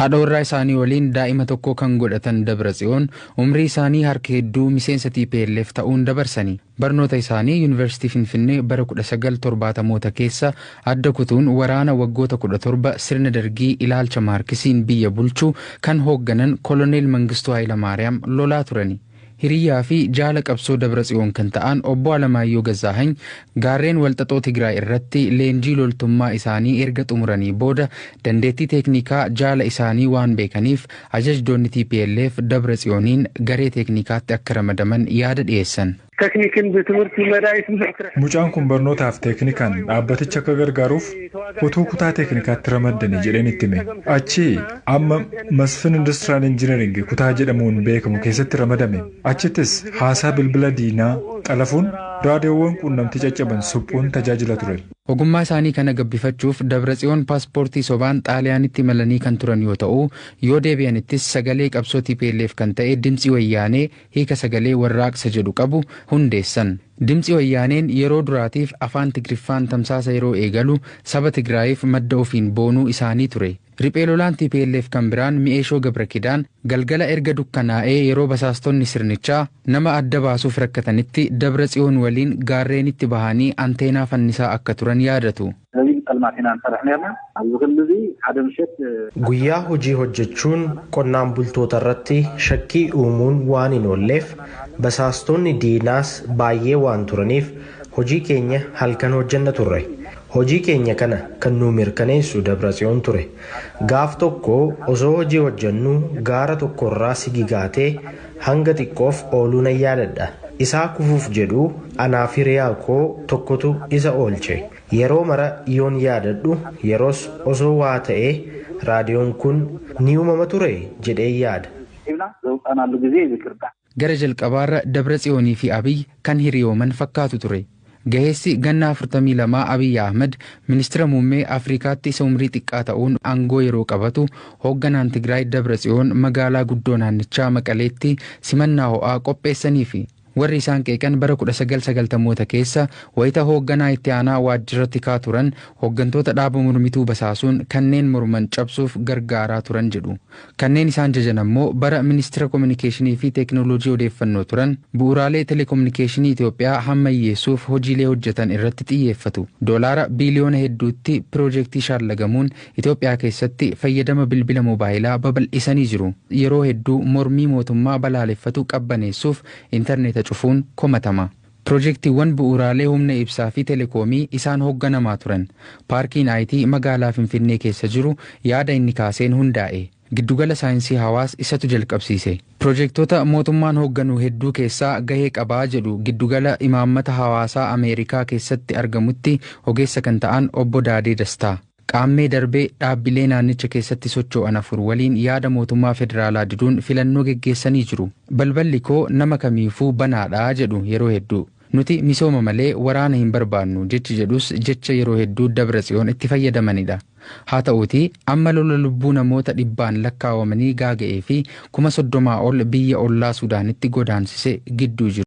Haadha warraa isaanii waliin daa'ima tokko kan godhatan Dabratsiyoon umrii isaanii harka hedduu miseensa TPLF ta'uun dabarsani. Barnoota isaanii Yuunivarsiitii Finfinnee bara 1970moota keessa adda kutuun waraana waggoota 17 sirna Dargii ilaalcha Maarkisiin biyya bulchuu kan hoogganan Koloneel Mangistuu Hayilamaariyaam lolaa turani. Hiriyyaa fi jaala qabsoo Dabratsiyoon kan ta'an obbo Alamaayyoo Gazzaahany gaarreen walxaxoo Tigraay irratti leenjii loltummaa isaanii erga xumuranii booda dandeettii teeknikaa jaala isaanii waan beekaniif ajajdoonni TPLF Dabratsiyooniin garee teeknikaatti akka ramadaman yaada dhiyeessan. Mucaan kun barnootaaf teeknikaan dhaabbaticha akka gargaaruuf utuu kutaa teeknikaatti ramaddanii jedheen itti hime. Achi amma Masfin Industrial Engineering kutaa jedhamuun beekamu keessatti ramadame. Achittis haasaa bilbila diinaa xalafuun raadiyoowwan quunnamtii caccaban suphuun tajaajila ture. Ogummaa isaanii kana gabbifachuuf Dabratsiyoon paaspoortii sobaan Xaaliyaanitti imalanii kan turan yoo ta'u, yoo deebi'anittis sagalee qabsoo TPLF kan ta'e Dimtsi Wayyaanee hiika sagalee warraaqsa jedhu qabu hundeessan. Dimtsi Wayyaaneen yeroo duraatiif afaan Tigriffaan tamsaasa yeroo eegalu saba Tigraayiif madda ofiin boonuu isaanii ture. Riphee lolaan TPLF kan biraan Mi'eeshoo Gabrakidaan galgala erga dukkanaa'ee yeroo basaastonni sirnichaa nama adda baasuuf rakkatanitti Dabratsiyoon waliin gaarreenitti bahanii anteenaa fannisaa akka turan yaadatu. Guyyaa hojii hojjechuun qonnaan bultoota irratti shakkii uumuun waan hin oolleef basaastonni diinaas baay'ee waan turaniif hojii keenya halkan hojjenna turre. Hojii keenya kana kan nu mirkaneessu Dabratsiyoon ture. Gaaf tokko osoo hojii hojjennu gaara tokkorraa sigigaatee hanga xiqqoof ooluu nan yaadadha. Isaa kufuuf jedhu anaaf hiriyaa koo tokkotu isa oolche. Yeroo mara yoon yaadadhu yeroos osoo waa ta'ee raadiyoon kun ni uumama ture jedhee yaada. Gara jalqabaarra Dabratsiyoonii fi Abiy kan hiriyooman fakkaatu ture. Gaheessi ganna 42 Abiy Ahmed ministeera muummee Afrikaatti isa umrii xiqqaa ta'uun aangoo yeroo qabatu hoogganaan Tigraay Dabratsiyoon magaalaa guddoo naannichaa Maqaleetti simannaa ho'aa qopheessanii fi warri isaan qeeqan bara 1990moota keessa wayita hoogganaa itti aanaa waajjira tikaa turan hooggantoota dhaaba mormituu basaasuun kanneen morman cabsuuf gargaaraa turan jedhu. Kanneen isaan jajan ammoo bara ministeera kominikeeshinii fi teeknooloojii odeeffannoo turan bu'uuraalee telekominikeeshinii Itoophiyaa hammayyeessuuf hojiilee hojjetan irratti xiyyeeffatu. Doolaara biiliyoona hedduutti piroojeektii shaallagamuun Itoophiyaa keessatti fayyadama bilbila moobaayilaa babal'isanii jiru. Yeroo hedduu mormii mootummaa balaaleffatu qabbaneessuuf intarneeta cufuun komatama. Piroojeektiiwwan bu'uuraalee humna ibsaa fi telekoomii isaan hoogganamaa turan. Paarkiin IT magaalaa Finfinnee keessa jiru yaada inni kaaseen hundaa'e. Giddugala saayinsii hawaas isatu jalqabsiise. Piroojeektoota mootummaan hoogganu hedduu keessaa gahee qabaa jedhu giddugala imaammata hawaasaa Ameerikaa keessatti argamutti ogeessa kan ta'an obbo Daadee Dastaa. Qaammee darbee dhaabbilee naannicha keessatti socho'an afur waliin yaada mootummaa federaalaa diduun filannoo geggeessanii jiru. Balballi koo nama kamiifuu banaadhaa jedhu yeroo hedduu. Nuti misooma malee waraana hin barbaannu jechi jedhus jecha yeroo hedduu Dabratsiyoon itti fayyadamanidha. Haa ta'uutii amma lola lubbuu namoota dhibbaan lakkaawamanii gaaga'ee fi 30,000 ol biyya ollaa Sudaanitti godaansise gidduu jiru.